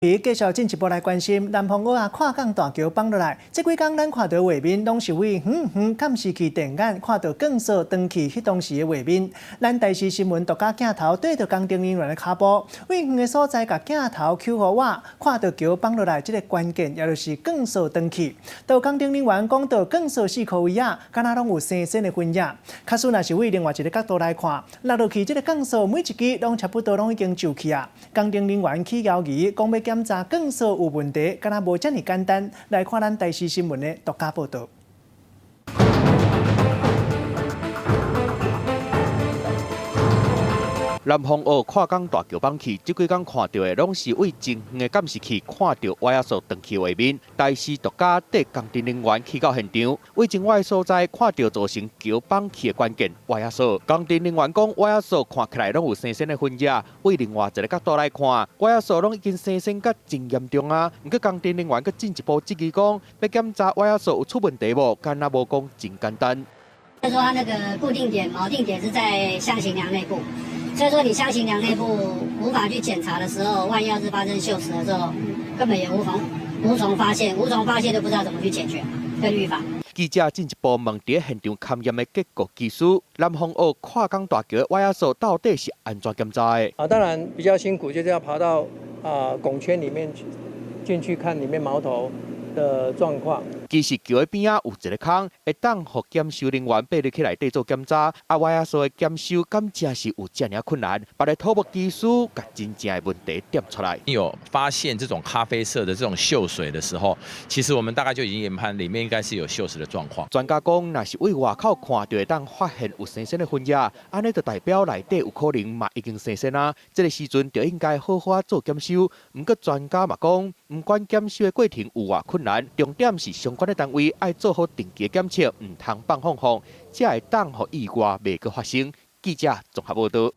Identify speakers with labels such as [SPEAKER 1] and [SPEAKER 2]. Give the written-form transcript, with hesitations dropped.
[SPEAKER 1] 繼續進一步來關心南風堊仔跨港大橋放落來，這幾工咱看著畫面，攏是對遠遠監視器電眼看著鋼索斷去彼當時的畫面。咱台視新聞獨家鏡頭綴著工程人員的跤步，對遠的所在共鏡頭搝予我，看著橋放落來，這个關鍵也就是鋼索斷去。當工程人員講著鋼索四箍圍仔，敢若攏有生鉎的痕跡。假使若是對另外一个角度來看，落落去這个鋼索每一支攏差不多攏已經皺去啊。工程人員起枵疑，講欲檢查鋼索有問題，敢若無遮爾簡單。來看咱台視新聞的獨家報導。
[SPEAKER 2] 南風堊跨港大橋放去，這幾工看著的攏是對真遠的監視器看著歪仔索斷去畫面。台視獨家綴工程人員去到現場，對真遠的所在看著造成橋放去的關鍵歪仔索。工程人員講，歪仔索看起來攏有生鉎的痕跡。對另外一个角度來看，歪仔索攏已經生鉎甲真嚴重啊。毋過工程人員閣進一步質疑講，欲檢查歪仔索有出問題無？敢若無講真簡單。
[SPEAKER 3] 他說他那個固定點、錨定點是在箱型梁內部。所以說你箱型梁內部無法去檢查的時候，萬一要是發生鏽蝕的時候，根本也無從發現，無從發現就不知道怎麼去解決跟預防。
[SPEAKER 2] 記者進一步問佇現場勘驗的結構技師，南風堊跨港大橋的歪仔索到底是按怎檢查的？
[SPEAKER 4] 啊，當然比較辛苦，就是要爬到拱圈裡面去進去看裡面錨頭的狀況。
[SPEAKER 2] 其實橋的邊仔有一个空，會當予檢修人員爬入去內底做檢查。啊，歪仔索的檢修敢真是有遮爾困難？別个土木技師共真正的問題點出來。
[SPEAKER 5] 有發現這種咖啡色的這種鏽水的時候，其實我們大概就已經研判裡面應該是有鏽蝕的狀況。
[SPEAKER 2] 專家講，若是對外口看著會當發現有生鉎的痕跡，按呢就代表內底有可能嘛已經生鉎啊。這个時陣就應該好好做檢修。毋過專家嘛講，毋管檢修的過程有偌困難，重點是相關的單位愛做好定期的檢測，毋通放放放，才會當予意外袂閣發生。記者綜合報導。